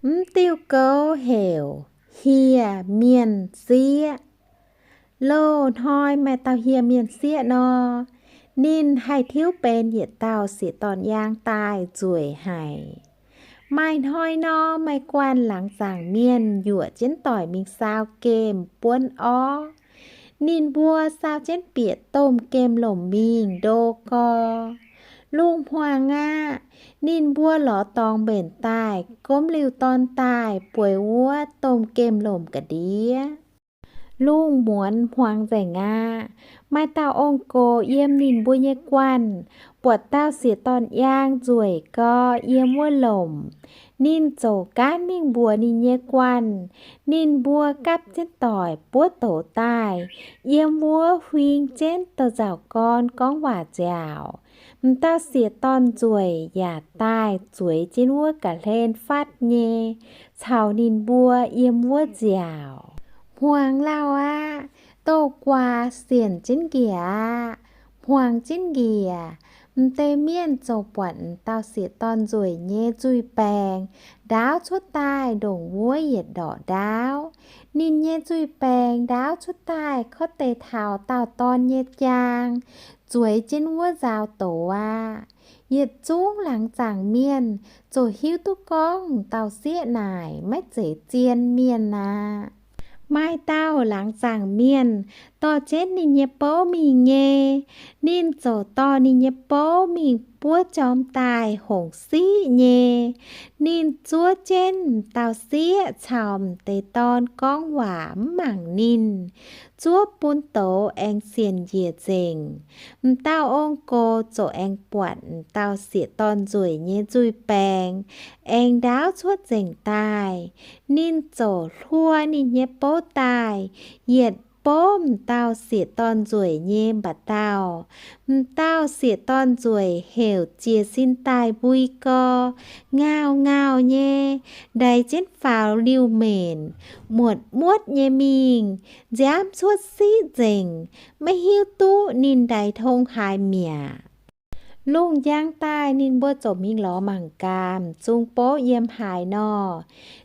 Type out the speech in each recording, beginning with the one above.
Mv diuh gouv heuc hieh mienh sieqv. Loz-hnoi maaih dauh hieh mienh sieqv nor, ninh haih tiuv benx yietc dauh sieqv-dorn yaang daaih nzueic haic. Maaih hnoi nor, maaih guanh laangz zaangc mienh yuoqc jienv doic mingh saau gemh buonv orv. Ninh mbuo saau jienv bieqc domh gemh lomc mingh ndo gor. Lungh hmuangx aqv, ninh mbuo lorz dorngx mbenc daaih, gomv liuh dorn daaih bueix wuov domh gemh lomc ga'ndiev. Lungh muonz hmuangx nzengc aqv, maaih dauh ong-gox yiem ninh mbuo nyei guanh, buatc dauh sieqv-dorn yaang nzueic gau yiem wuov lomc. Ninh ziouc gaanv mingh mbuox ninh nyei guanh. Ninh mbuo gapv jienv doic buov douz daaih, yiem wuov huing jienv douz-nzauc gorn gorngv waac nziaauc. M'dauh sieqv-dorn nzueic yaac daaih zueiz jienv wuov ga'hlen fatv nyei caux ninh mbuo yiem wuov nziaauc. Hmuangx lauh aqv, douz-guaax sienc jienv njiec aqv. Hmuangx jienv njiec, m'deix mienh ziouc buatc m'dauh sieqv-dorn nzueic nyei nzuih baengc ndaauv cuotv daaih ndongc wuov yietc ndorqc ndaauv. Ninh nyei nzuih baengc ndaauv cuotv daaih korv deix taux dauh dorn nyei jaang, zueiz jienv wuov nzaau douz aqv. Yietc zungv laangz zaangc mienh ziouc hiuv duqv gorngv m'dauh sieqv naaic maiv zeiz zien mienh aqv. Maaih dauh laangz zaangc mienh dorh jienv ninh nyei bouv mingh nyei. Ninh ziouc dorh ninh nyei bouv mingh buov jorm daaih hongc siqv nyei. Ninh zuov jienv m'dauh sieqv caux m'deix dorn gorngv waac mv mangc ninh, zuov bun douz aengx sienc njiec nzengc. M'dauh ong-gox ziouc aengx buatc m'dauh sieqv-dorn nzueic nyei nzuih baengc aengx ndaauv cuotv nzengc daaih. Ninh ziouc hluo ninh nyei bouv daaih, yietc bouv m'dauh sieqv-dorn nzueic nyei mba'dauh. M'dauh sieqv-dorn nzueic heuc jiez sin daaih mbui gau, ngauh ngauh nyei, ndaix jienv faaux liuh menc, muotc muotv nyei mingh, nziaamv cuotv siqv nzengc, maiv hiuv duqv ninh ndaix tong haaix mi'aqv. Lungh njang daaih ninh mbuo ziouc mingh lorz mangc gaax m'zung bouv yiem haaix nor.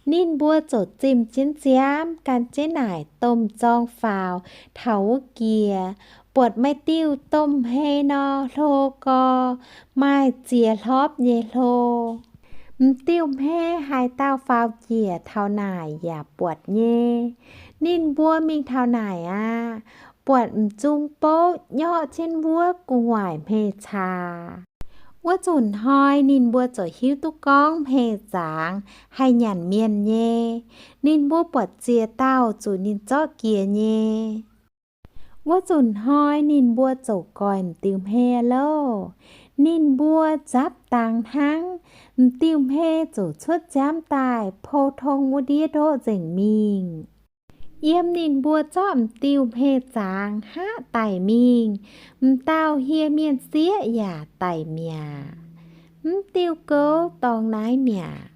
Ninh mbuo ziouc zimh jienv nziaamv gan jienv naaic domh zorng faaux taux wuov jiex, buatc maaih diuh domh hmei nor hlo gau, maaih ziex hlopv nyei hlo. M'diuh hmei haaix dauh faaux njiec taux naaic yaac buatc nyei. Ninh mbuo mingh taux naaic aqv, buatc m'zung bouv nyorqv jienv wuov gu'nguaaic hmei caax. Wuov nzunc hnoi ninh mbuo ziouc hiuv duqv gorngv hmei zaangx haih nyanc mienh nyei. Ninh mbuo buatc ziex dauh zuqc ninh zorqv jiex nyei. Wuov nzunc hnoi ninh mbuo ziouc goix m'diuh hmei louh. Ninh mbuo nzapv dangx hnangv, m'diuh hmei ziouc cuotv nziaamv daaih pou tong wuov ndiev ndoqv nzengc mingh. Yiem ninh mbuo zorqv m'diuh hmei zaangx hngaqv daic mingh, m'dauh hieh mienh sieqv yaac daic mi'aqv. Mv diuh gouv dorngx naaiv mi'aqv.